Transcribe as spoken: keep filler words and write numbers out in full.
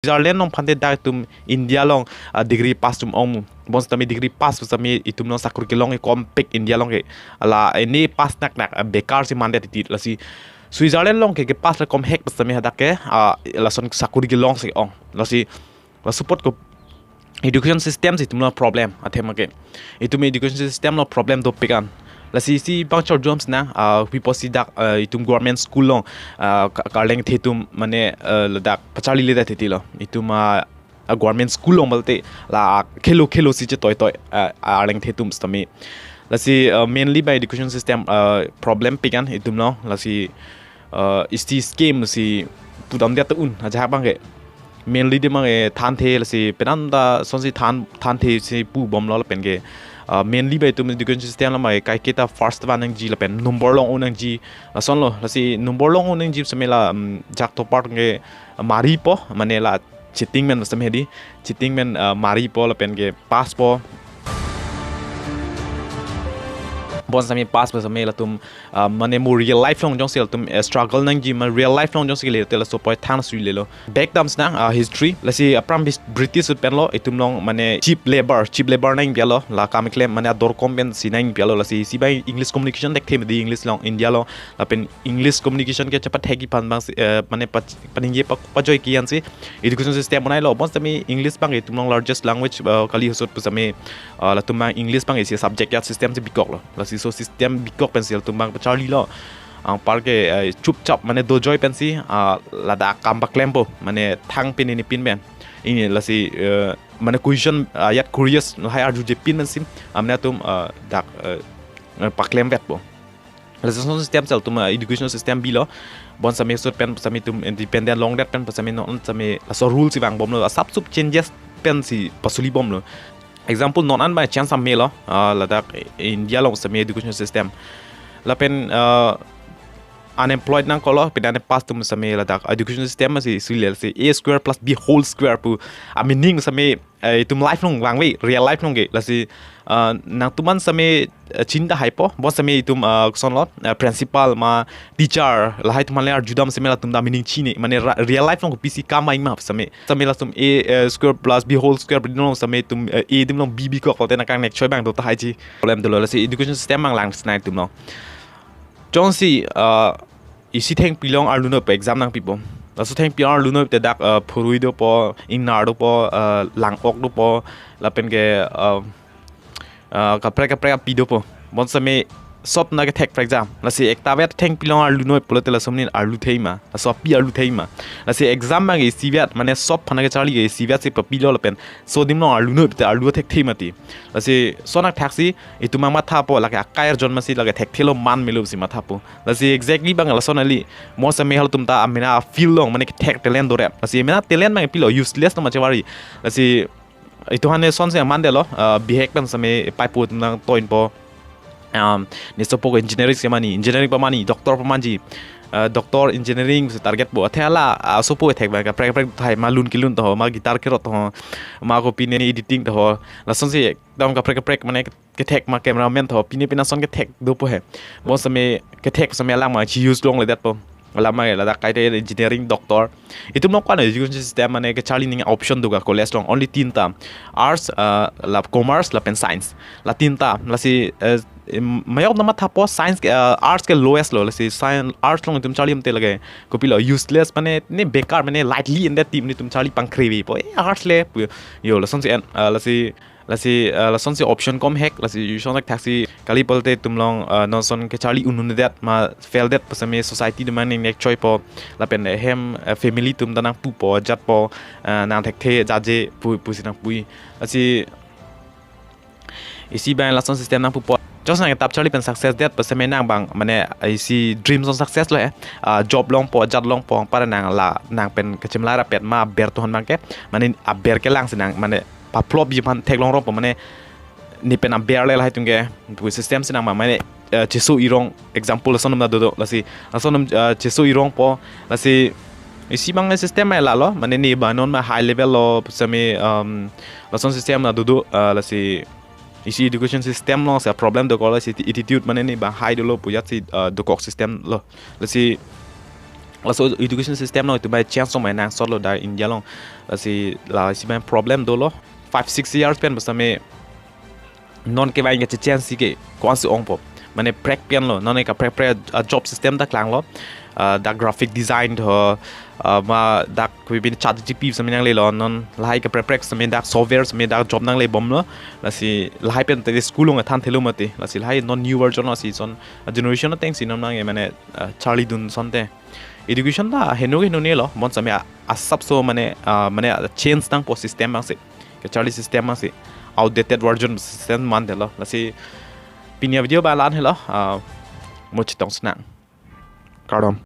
Switzerland along aphan te dak itum India along, ah, degree pass atum ong. Bonsitame degree pass pu setame itum along sakuri kelong ke kompik India along ke. Hala ini pass nak nak, ah, bekar si mandet titi. Lasi Switzerland along ke, ke pass le komhek pu setame hadak ke, ah, lason sakuri kelong si ong. Lasi, la support ko education system si itum along problem athe ma ke. Itum education system along problem dopik an. Lasi isi bang chor jom sina, ah, hui pusi dak, ah, itum government school along, ah, ka-, karleng the atum mane, ah, ladak pacharli le titi lo. Itum, ah, ah, government school along balte la khelo khelo si chetoi toi, ah, ah, arleng the atum setame. Lasi, ah, mainly by education system, ah, problempik an itum along. Lasi, ah, isi scheme si pudam dia ta un ajahak abang ke. Mainly de mang e than the lasi penang ta sonsi than, than the si pu bomlo lapen ke. Ah, mainly ba itum education system along ma e kaiketa first one nangji lapen number long un nangji. Lason lo, lasi number long un nangji setame la, um, jak topar ke mari po, mane la cheating pen setame di. Cheating pen, ah, mari po lapen ke pass po. Bonsitame pass po setame latum, ah, mane mo real life along jongsi latum, eh, struggle nangji ma real life along jongsi le te laso apot thang sui lelo. Back dam sina, ah, history. Lasi aphrang bis-, British ahut pen lo itum along mane cheap labor, cheap labor nangpi lo. La kam keklem mane ador kom pensi nangpi lo. Lasi isi ba English communication thekthe ma di English along India along. Lapen English communication ke chepathekji aphan abang si, eh, mane pa-, paningje pa-, pajoi ke-an si education system bonai lo. Bonsitame English abang itum along largest language, eh, kali ahut pu setame, eh, latum abang English abang isi subject ya system si bikok lo. Lasi laso system bikok pensi latum abang pacharli lo. Anpar ke, eh, chupchap mane dojoi pensi, ah, ladak kam paklem po, mane thang pin ini pin pen. Ini lasi, eh, mane question, ah, yat curious lahai arjuje pin pensi, ah, mane atum, ah, dak, eh, eh, paklem vet po. Lason system si latum, ah, education system bilo. Bonsitame ahut pen setame itum independent longdet pen setame non setame laso rule si vang bomlo. Asap sup changes pensi pasuli bomlo. Example non an ba chance amelo, ah, ladak India along setame education system. Lapen, ah, unemployed nangkok lo, pine ane pass atum setame ladak education system si sui le si A square plus B whole square pu a meaning setame, eh, itum life along vangve, real life along ke. Lasi, ah, nangtum an setame, eh, chinta hai po, bonsitame itum, ah, koson lo, eh, principal ma teacher, lahai atum ale arjudam setame latum ta meaning chini, mane ra-, real life along kopisi kam aing ma setame. Setame latum A, eh, square plus B whole square pu dolo setame itum, eh, A adim along B bikok lote nangkang nek choi abang do tahai ji. Problem dolo lasi education system abang lang sina itum along. Jongsi, ah, isi thengpi along arlu noi pu exam nangpi po. Laso thengpi along arlu noi te dak, ah, phurui dopo, ingnar dopo, ah, lang-ok dopo, lapen ke, ah, ah, kaprek kaprek api dopo. Bonsitame sop na kethek prek jam. Lasi ekta vet thengpi along arlu noi pulote laso amonit arlu thei ma. Laso api arlu thei ma. Lasi exam abang isivet, mane sop aphan kacharli ke isivet si papilo lapen laso adim along arlu noi te arlu thekthema ti. Lasi lason athak si itum abang matha po, lake akai arjon masi lake thekthelo man melo si matha po. Lasi exactly abang lason kali. Mo setame halatum ta amena field along mane kethek talent dorep. Lasi amena talent abang pilo useless lo ma chevari. Lasi itum aphan ne sonsi mandetlo, ah, bihek pen setame paipo atum nangtoin po. Um, ne sopo engineering si mani, engineering pamani, doctor pamanji. Ah, doctor engineering si target po. Athe hala, ah, sopo thek abang kaprek kaprek thai ma lun kelun to, ma guitar kerot to, ma kopine editing to. Lasonsi ekdam kaprek kaprek mane kethek ma cameraman to, pine pine ason kethek dopo he. Bonsitame kethek setame alang ma chi use longledetpo. Alang ma ladak kaita engineering, doctor. Itum along ko-an education system mane kacharli ning option do ka college along only tinta. Arts, ah, la commerce, lapen science. La tinta, lasi, eh, em, mayok nama thapo science ke, ah, arts ke lowest lo, lasi science, arts along itum charli mate lake. Kopilo useless mane ne bekar mane lightly in that team ne itum charli pangkrevi po. Eh, arts le, pu-, yo, lasonsi en, ah, lasi Lasi, eh, lasonsi option komhek, lasi ison athak si kali pulote itum along, eh, non ason kacharli un-un det ma fail det pu setame society atum nangnek choi po lapen hem, eh, family atum ta nangpu po, jat po, eh, nangthekthe jaje pu, pusi nangpui. Lasi isi abang lason system nangpu po. Just nangtap charli pen success det pu setame nang abang mane isi dream ason success lo he. Ah, job longpo, jat longpo, para nang la, nang pen kachimla rapet ma aber tohon abang ke. Mane aber kelangsi nang mane paplopji aphan theklong rong po mane ne pen aber le lahai atum ke pu system si nang ma mane, eh, cheso irong example lason atum ta dodo lasi lason atum, eh, cheso irong po lasi isi abang system ma lalo mane ne ba non ma high level lo pu setame, um, lason system ta dodo, eh, lasi isi education system along si problem dokok lasi attitude mane ne ba high dolo pu jat si, eh, dokok system lo lasi Laso education system along itum bai change tong mai nangsot lo dak India along. Lasi lasi bai problem dolo. Five six years pen basta me non kevang ke change si ke ko-an si ongpo. Mane prek pen lo, non kaprek prek a job system ta klanglo. Ah, dak graphic design tho, ah, ma dak kopi bin ChatGPT sami nanglelo, non lahai kaprek prek sami dak software sami dak job nanglebomlo. Lasi lahai pen te school along than thelo mati. Lasi lahai non new version lo, si son, ah, generation ateng si non nang mane, ah, charlidun sonte. Education ta heno heno ne lo, bonsami a-, asapso mane, ah, mane change nangpo system abang si. Kacharli system abang si. Outdated version system mandetlo. Lasi pini a-video bai la-an helo, ah, mo chetong si nang. Kardom.